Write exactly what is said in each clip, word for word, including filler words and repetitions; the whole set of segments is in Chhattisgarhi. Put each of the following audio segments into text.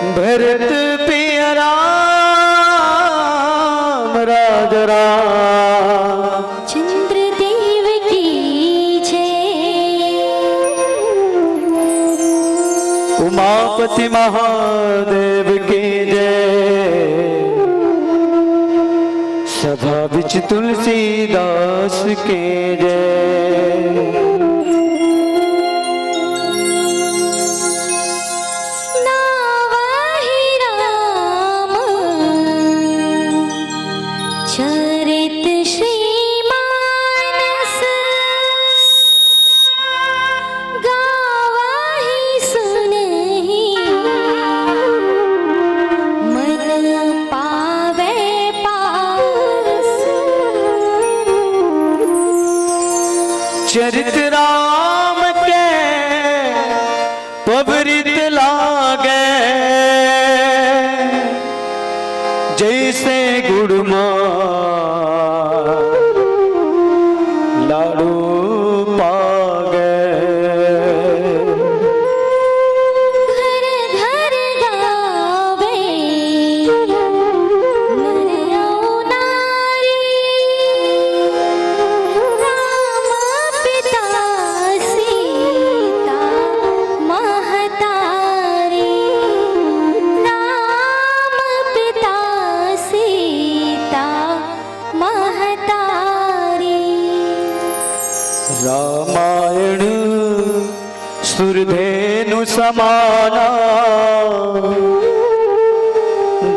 भरत पिया राम राजा राम। चंद्र देव की जय। उमापति महादेव की जय। सभा बिच तुलसीदास के जय। नावहि राम चरित श्री मानस, गावहि सुनहि मन पावै पारस। चरित राम के पबरित लागे, जैसे गुड़ मा लाडू पागे। घर घर गावे नर अउ नारी, राम पिता सीता महतारी। राम पिता सीता महतारी। रामायण सुरधेनु समाना,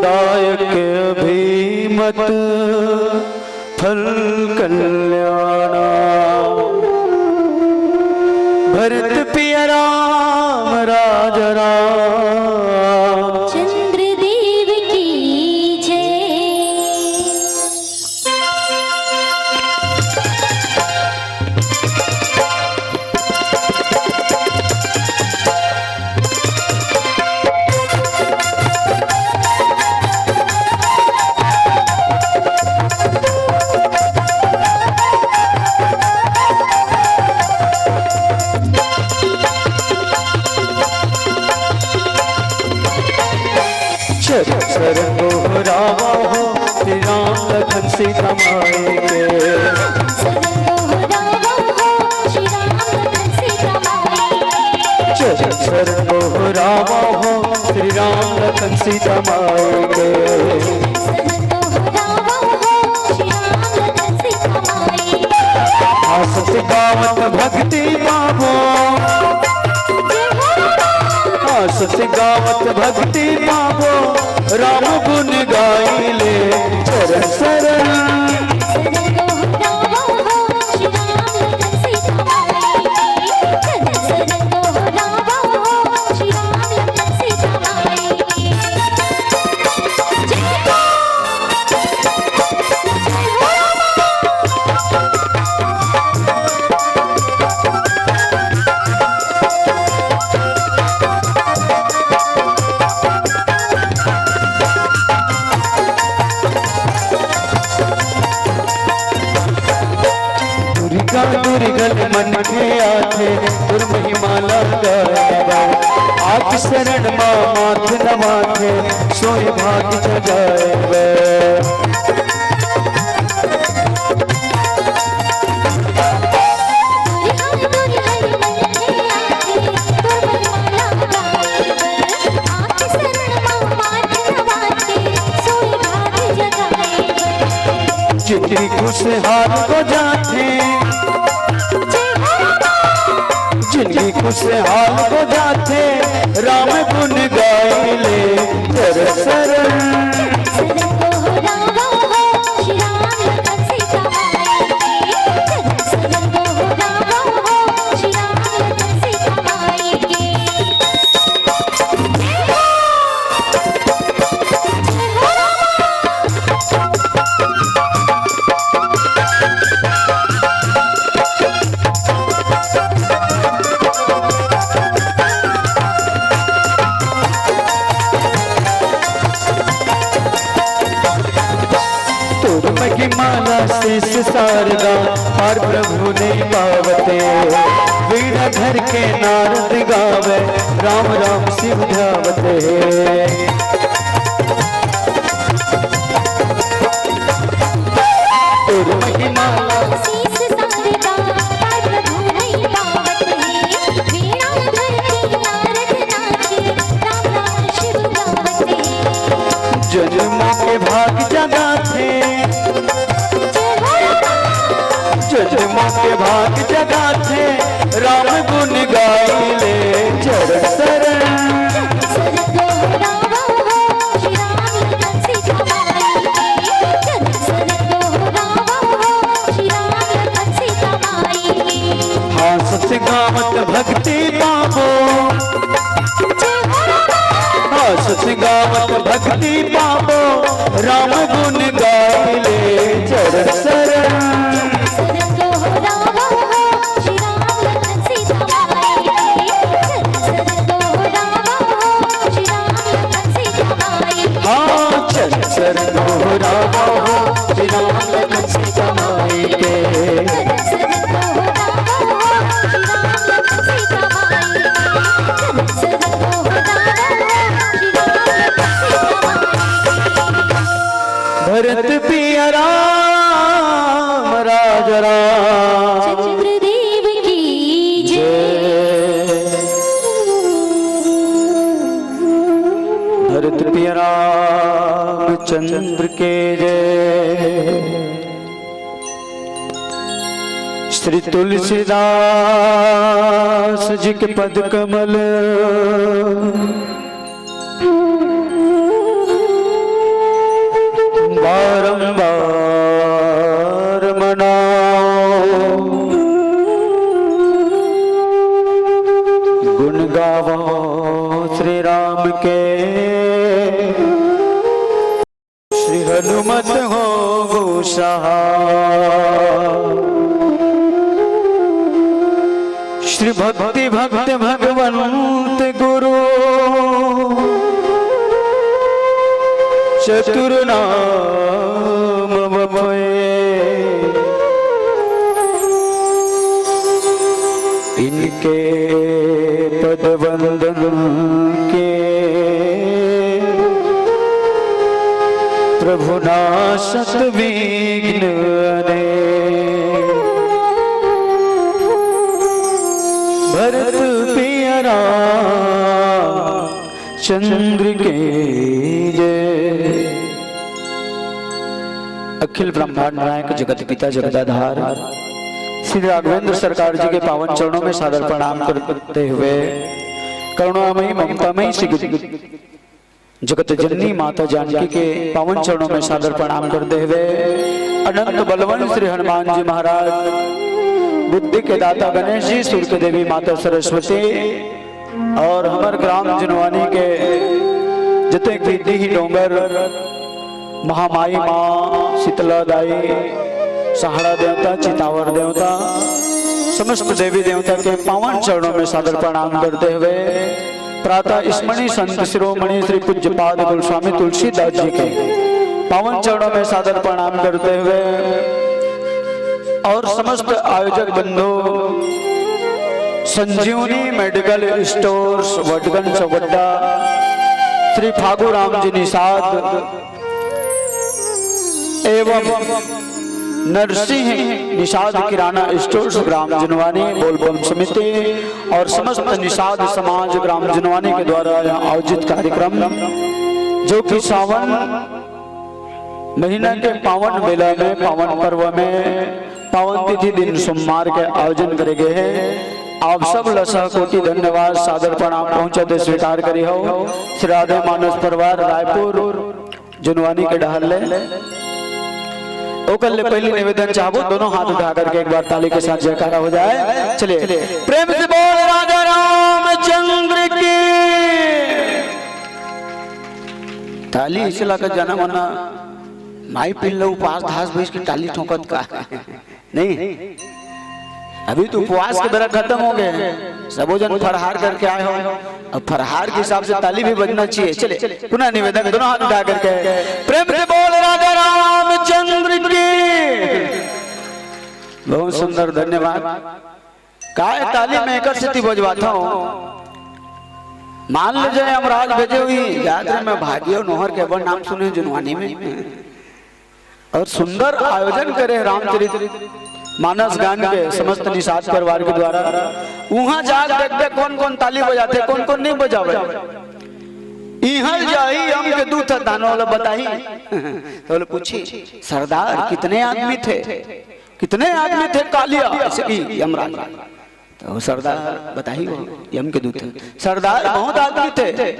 दायक अभिमत फल कल्याणा। भरत पिया राम राजा राम। चंद्र देव की जय। चरण शरण दोहरावा हो, श्री राम लखन सीता माई के। चरण शरण दोहरावा हो, श्री राम लखन सीता माई के। हंसत गावत भक्ति पावो, हंसत गावत भक्ति पावो, राम गुण गाइले। चरण शरण। दुर्गा दुर्गल मन के आथे, तोर महिमा ला गाए बर। आके शरण मा माथ नवाथे, सोई भाग जगाए बर। जिंदगी खुशहाल हो जाथे, जिंदगी खुशहाल हो जाथे, राम गुण गाइले। चरण शरण। तोर महिमा ला शीश शारदा, पार प्रभु नहीं पावते। वीणा धर के नारद गावे, राम राम शिव ध्यावत हे। तोर महिमा ला शीश सारदा, प्रभु नहीं पावत हे। वीणा धर के नारद नाचे, राम राम शिव गावत हे। जन्मों के भाग जगाथे, जन्मों के भाग जगाथे, राम गुण गाइले चरण शरण। हाँसत गावत भक्ति पाबो, हाँसत गावत भक्ति पाबो, राम गुण गाइले चरण शरण। हाँ, चल चल दोहरावा हो, श्री राम लखन सीता माई के। भरत पिया राम राजा राम। चंद्रदेव की जय। भरत पिया रामचंद्र के जय। श्री तुलसीदास जी के पद कमल बारंबार मनाओ। गुण गावो श्री राम के, श्री हनुमत हो सहाय। श्री भक्ति भक्त भगवंत गुरु चतुर नाम वफे। इनके पद वंदन के प्रभु नाशत विघ्न अनेक। भरत पिया राम चंद्र के जय। अखिल ब्रह्मांड नायक जगत पिता जगदाधार श्री राघवेंद्र सरकार जी के पावन चरणों में सादर प्रणाम करते हुए, करुणामयी ममतामयी श्री जगत जननी माता जानकी के पावन चरणों में सादर प्रणाम करते हुए, अनंत बलवंत श्री हनुमान जी महाराज, बुद्धि के दाता गणेश जी, सूर के देवी माता सरस्वती, और हमर ग्राम जुनवानी के जतेक भी डीह डोंगर, महामाई माँ, शीतला दाई, सहाड़ा देवता, चितावर देवता, समस्त देवी देवता के पावन चरणों में सादर प्रणाम करते हुए, प्रातः स्मरणीय संत शिरोमणि श्री पूज्यपाद गोस्वामी तुलसीदास जी के पावन चरणों में सादर प्रणाम करते हुए, और समस्त आयोजक बंधु, संजीवनी मेडिकल स्टोर्स, वडगन चौगड्डा, श्री फागू राम जी निषाद एवं नरसिंह निषाद किराना स्टोर्स ग्राम जुनवानी बोलबम समिति और समस्त निषाद समाज ग्राम जुनवानी के द्वारा यहाँ आयोजित कार्यक्रम, जो कि सावन महीना के पावन बेला में, पावन पर्व में, पावन तिथि दिन सोमवार के आयोजन करे गए हैं। आप सब ला सहकोटि धन्यवाद, सादर प्रणाम पहुँचा दे, स्वीकार करी हो। श्री राधे मानस परिवार रायपुर जुनवानी के डहर ले। ओकर ले पहले निवेदन चाहबो, दोनों हाथ उठा करके एक बार ताली के साथ जयकारा हो जाए। चलिए, प्रेम से बोल राजा रामचंद्र की। ताली ऐसे लाकर जाना, वरना माई पिल्ला उपास धास भैंस की ताली ठोंकत का। नहीं, अभी तो उपवास के बेरा खत्म हो गए, सबो जन फरहार करके आए हो, अब फरहार के हिसाब से ताली भी बजना चाहिए। चले, पुनः निवेदन, दोनों हाथ उठा करके प्रेम से बोल राजा रामचंद्र की। बहुत सुंदर, धन्यवाद। काय ताली में एकर सेती बजवाथव? मान ले जाए, यमराज भेजे हुई, याद रे, मैं भागियो नोहर के बड़ नाम सुने जुनवानी में। और सुंदर आयोजन करे रामचरित मानस गान के समस्त निषाद परिवार के द्वारा। उहाँ जाके देख देख कौन कौन ताली बजाथे, कौन कौन नहीं बजावे। इहाँ जाही यम के दूत ह, दानो वाला बताही। तो बोले, पूछी, सरदार, कितने आदमी थे? कितने आदमी थे कालिया? ऐसे कि यमराज। तो सरदार बताही वो यम के दूत ह, सरदार, बहुत आदमी थे,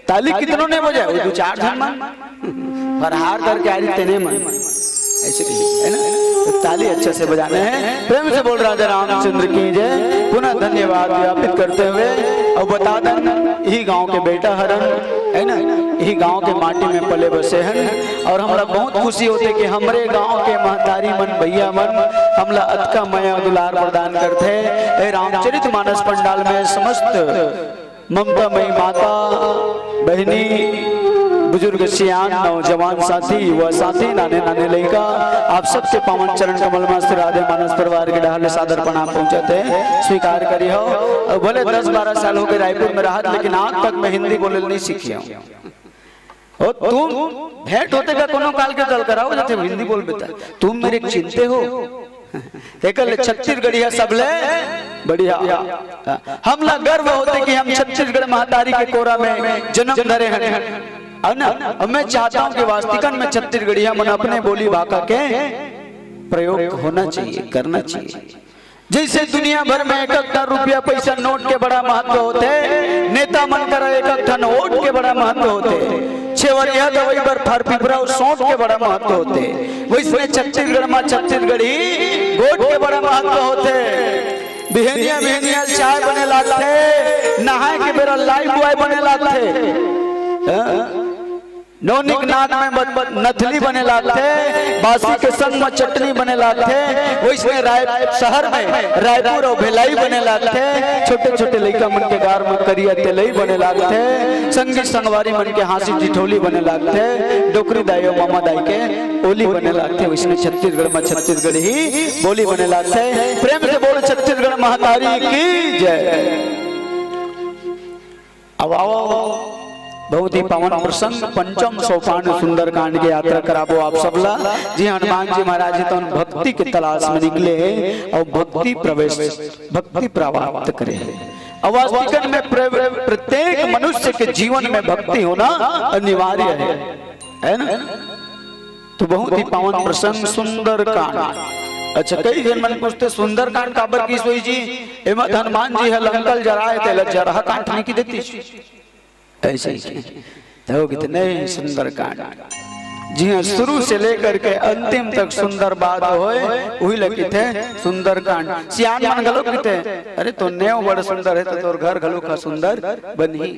ताली कितनों ने बजाए? वो दो चार झन मन फरहार करके आ रही तेने मन। ऐसे की, है ना? तो ताली अच्छे से बजाने हैं। प्रेम से बोल राजा रामचंद्र की जय। पुनः धन्यवाद ज्ञापित करते हुए अब बता दें, यही गांव के बेटा हरन, है ना, यही गांव के माटी में पले बसे हैं। और हमरा बहुत खुशी होथे कि हमरे गांव के महतारी मन, भैया मन हमला अतका मया दुलार प्रदान करथे। ए रामचरित मानस पंडाल में समस्त ममता मई माता, बहिनी, बुजुर्ग, सियान, नौजवान साथी, युवा साथी, नाने नाने लइका, आप सबके पावन चरण कमल में श्री राधे मानस परिवार के डहार ले सादर प्रणाम पहुंचत हे। स्वीकार करिहव। अउ भले दस बारह साल होगे रायपुर में रहत, लेकिन आज तक मैं हिंदी बोले नहीं सीखे हूँ। ओ तुम, भेंट होथे का कोनो काल के, तल कराओ जाथे, हिंदी बोल बेटा, तुम मेरे चिंते हो। तेकर ले छत्तीसगढ़िया सबले बढ़िया। हमला गर्व होथे कि हम छत्तीसगढ़ महतारी के कोरा में जन्म धरे हन। है ना? अब मैं चाहता हूँ कि वास्तविकन में छत्तीसगढ़िया मन अपने बोली भाखा के प्रयोग होना चाहिए, करना चाहिए। जैसे दुनिया भर में एक एक ठन रुपया पैसा नोट के बड़ा महत्व होथे, नेता मन करा एक एक ठन वोट के बड़ा महत्व होथे, छेवरिया दवाई बर फर पिपरा अउ सोंठ के बड़ा महत्व होथे, वैसने छत्तीसगढ़ में छत्तीसगढ़ी गोठ के बड़ा महत्व होथे। बिहनिया बिहनिया चाय बने लागथे, नहाए के बेरा लाइफबॉय बने लागथे। हाँ? नौनिक नाक में बद-, बद-, नथली बने लागथे, बासी के संग में चटनी बने लागथे, वैसने राय-, शहर में रायपुर अउ भिलाई बने लागथे, छोटे-छोटे लइका मन के गार में करिया तेलई बने लागथे, संगी संगवारी मन के हाँसी ठिठोली बने लागथे, डोकरी दाई अउ ममा दाई के ओली बने लागथे, वैसने छत्तीसगढ़ में छत्तीसगढ़ी बोली बने लागथे। प्रेम से बोल छत्तीसगढ़ महतारी की जय। अब आओ, बहुत ही पावन प्रसंग, पंचम सोपान सुंदरकांड के यात्रा कराबो आप सबला। जी, हनुमान जी महाराज जी तो भक्ति के तलाश में निकले हे अउ भक्ति प्रवेश, भक्ति प्राप्त करे हे। अउ वास्तविकन में प्र-, प्रत्येक मनुष्य के जीवन में भक्ति होना अनिवार्य हे, है ना? तो बहुत ही पावन प्रसंग सुंदरकांड। अच्छा, कई झन मन पूछथे, सुंदरकांड काबर किहिस होही जी? एमा त हनुमान जी ह लंका ल जराए, तेला जरहा कांड नहीं कहि देतिस। ऐसे ही तो कितने सुंदरकांड, जी हाँ, शुरू से लेकर के अंतिम तक सुंदर बात होय, उही ल कहिथे सुंदरकांड। सियान मन घलो कहिथे, अरे तो नेव बड़ सुंदर हे, तो तोर घर घलो का सुंदर बनही।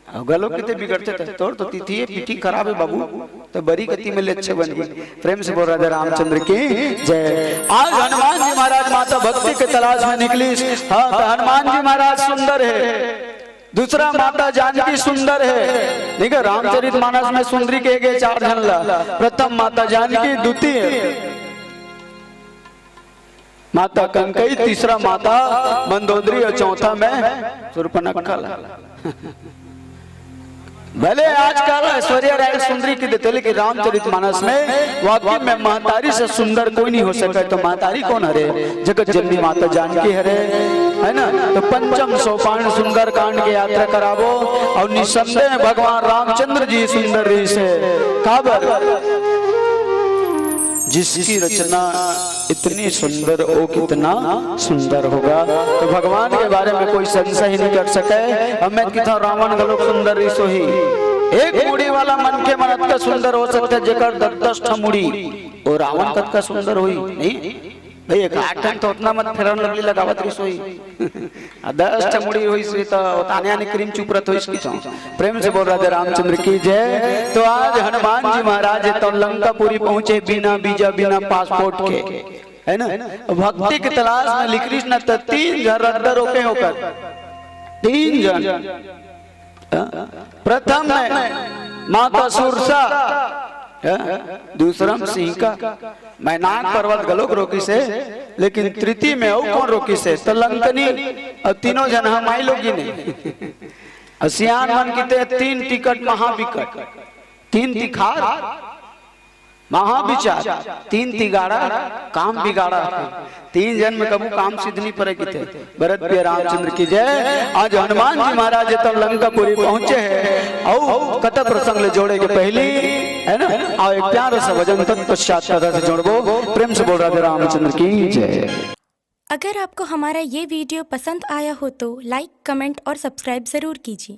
अउ घलो कहिथे बिगड़थे त, तोर तो तिथि हे, पीठी खराब हे बाबू, तो बरी गति में ले अच्छे बनही। प्रेम से बोल राजा रामचंद्र की जय। आज हनुमान जी महाराज माता भक्ति के तलाश में निकलिस। हाँ, तो हनुमान जी महाराज सुंदर हे, दूसरा माता जानकी सुंदर हे। ठीक है, रामचरित मानस में सुंदरी कहे गे चार झन ला, प्रथम माता जानकी, द्वितीय माता कंकई, तीसरा माता मंदोदरी अउ चौथा में सुर्पनखा ला। भले आजकल ऐश्वर्या राय सुंदरी कहि देथे, लेकिन रामचरित मानस में वाकई में महतारी से सुंदर कोई नहीं हो सके। तो महतारी कोन हरे? जगत जननी माता जानकी हरे, है ना? तो पंचम सोपान सुंदरकांड के यात्रा कराबो अउ निसंदेह भगवान रामचंद्र जी सुंदर रहिस हे। काबर? जिसकी रचना इतनी सुंदर, वो कितना सुंदर होगा। तो भगवान के बारे में कोई संशय ही नहीं कर सके। अउ मैं कहिथंव रावण घलोक सुंदर रहिस होही। एक मुड़ी वाला मनखे मन अतका सुंदर हो सकथे, जेकर दस दस ठा मुड़ी। वो रावण कतका सुंदर होही, नहीं? भाई, एक आध ठन तो ओतना मत Fair and Lovely लगावत रहिस होही। आ दस ठा मुड़ी होइस होही त ओतने आने cream चुपरत होइस कहिथंव। प्रेम से बोल राजा रामचंद्र की जय। तो आज हनुमान जी महाराज तो लंकापुरी पहुंचे बिना वीजा, बिना पासपोर्ट के, है ना? भक्ति के तलाश में निकलिस न, त तीन झन रद्दा रोके ओकर, तीन झन। हाँ? प्रथम में माता सुरसा, दूसरा म सिंह का, मैनाक पर्वत घलोक रोकिस हे, लेकिन तृतीय में अउ कोन रोकिस हे? त लंकनी। अउ तीनों झन ह माई लोगिन हे। अउ सियान मन किते तीन टिकट महाबिकट, तीन तिखार महाबिचार, तीन तिगाड़ा काम बिगाड़ा। तीन झन में कभू काम सिद्ध नहीं परे किते। भरत प्रिय रामचंद्र की जय। आज हनुमान जी महाराज जब लंकापुरी पहुंचे हे, अउ कथा प्रसंग ले जोड़े के पहली, है ना, आओ एक प्यारा सा भजन तत्पश्चात कथा से जोड़बो। प्रेम से बोल राधे रामचंद्र की जय। अगर आपको हमारा ये वीडियो पसंद आया हो तो लाइक, कमेंट और सब्सक्राइब ज़रूर कीजिए।